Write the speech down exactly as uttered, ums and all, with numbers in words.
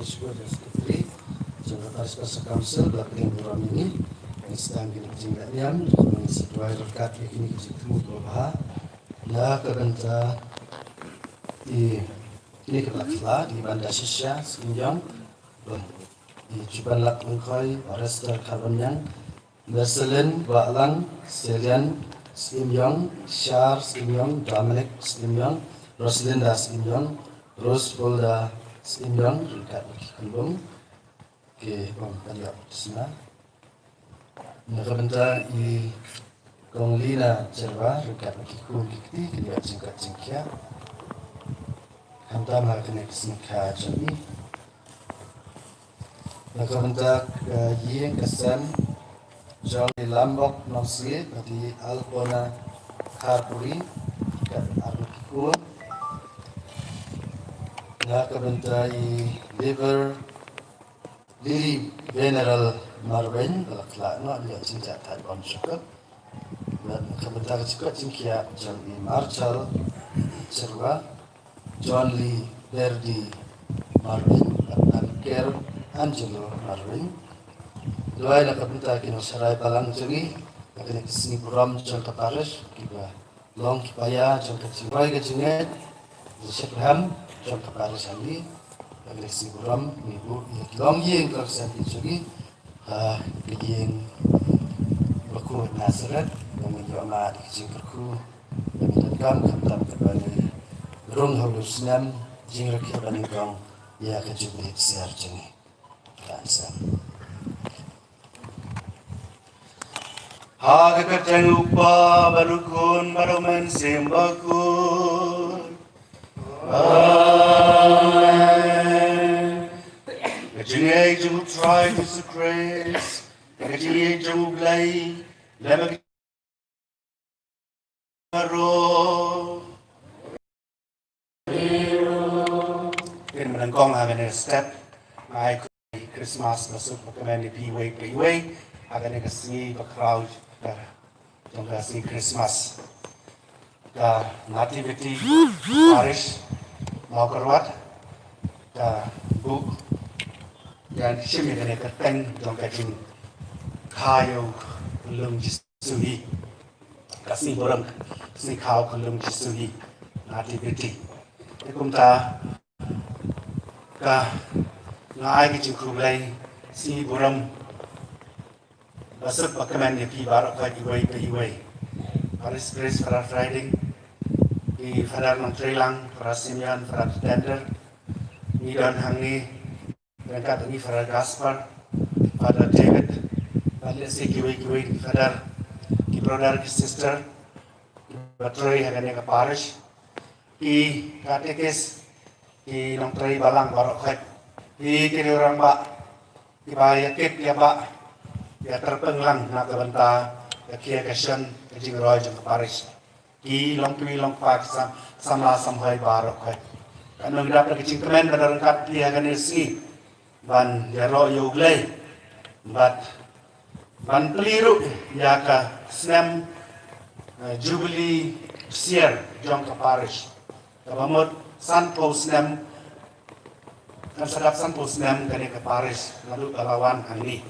Shukor ïa u Secretary jong ka Parish Cultural Council ba la pdiang burom ïa ngi. Ngi sdang kine ki jingleh niam, ngi sa duwai ryngkat ïa kine ki jingthmu kiba bha. Na ka bynta i kine kiba la khlad, i Banda Shisha Skim Ïong, i Chuban Lak Lyngkhoi, Barrister Kharbaniang, Marceline Wahlang, Selian Skim Ïong, Shar Skim Ïong, Dominic Skim Ïong, Rosalinda Skim Ïong, Rose Polda Skim Ïong, ryngkat bad ki khunbung, ki bym pat ïoh sna. Na ka bynta i Kong Lina Jyrwa, ryngkat bad ki khun ki kti, ki ïoh jingkat jingkhiah. Khamtam ha kane ka sngi kha jong i. Na ka bynta ka ïing ka sem jong i Lambok Nongsngi bad i Alpona Kharpuri, ryngkat ar ngut ki khun. Na ka bynta i Liver Lily Veneral Marwein, ba la khlad noh, ïa jingja thait bom shukur. Bad na ka bynta ka jingkoit jingkhiah jong i Marshall Jyrwa, John Lee Verdi Marwein, bad Anker Angelo Marwein. Duwai na ka bynta ki nongshakri balang jong ngi ha kane ka sngi burom jong ka parish, kiba long ki paia jong ka jingroi ka jingngeit, jingshakri jong ka parish hangne. Ha kane ka sngi burom ngi buh ïa ki longïing ki longsem ki jong ngi ha ka ïing bakhuid Nazareth, ba ngin ïoh mad ïa ki jingkyrkhu ba ngin donkam, khamtam katba ngi rung ha u snem jingrakhe ba nyngkong ïa ka Jubili ksiar jong ngi. Kan sem. Ha ka kyrteng u Kpa bad u Khun bad u Mynsiem Bakhuid. Amen. Ka jingïeit jong u Trai Jisu Khrist, ka jingïeit jong u Blei, lem bad ka Kin mynnyngkong ha kane ka step, nga ai Christmas ba suk ba kmen ïa phi iwei pa iwei ha kane ka sngi ba khraw ka jong ka sngi Christmas. Ka Nativity Parish Mawkyrwat ka buh ïa shim ïa kane ka kyrteng jong ka jingkha ïa u Lung Jisu hi. Ka sngi burom, sngi kha u Lung Jisu hi, Nativity. Te kumta ka nga ai ka jingkhublei sngi burom ba suk ba kmen ïa phi baroh khoit iwei pa iwei. Parish Priest, Father Friday, i Father Nongtreilang, Father Simeon, Father Tender, ngi don hangne ryngkat ngi Father Gaspar, Father David, bad lehse kiwei kiwei ki Father, ki brother, ki sister, ba trei ha kane ka parish, ki katekis, ki nongtrei balang baroh khoit, ki ki rangbah, kiba ïa kit ïa bah, ïa tyrpeng lang na ka bynta ka khia ka shon ka jingroi jong ka parish. Ki long kmie long kpa ki sam, samla samhoi baroh khoit. Kan nang dap da ka jingkmen ba da ryngkat phi ha kane ka sngi ban ïaroh ïa U Blei bad ban plie ruh ïa ka snem, eh, Jubili ksiar jong ka parish. Kaba mut sanphew snem, kan sa dap sanphew snem kane ka parish naduh ba la wan hangne.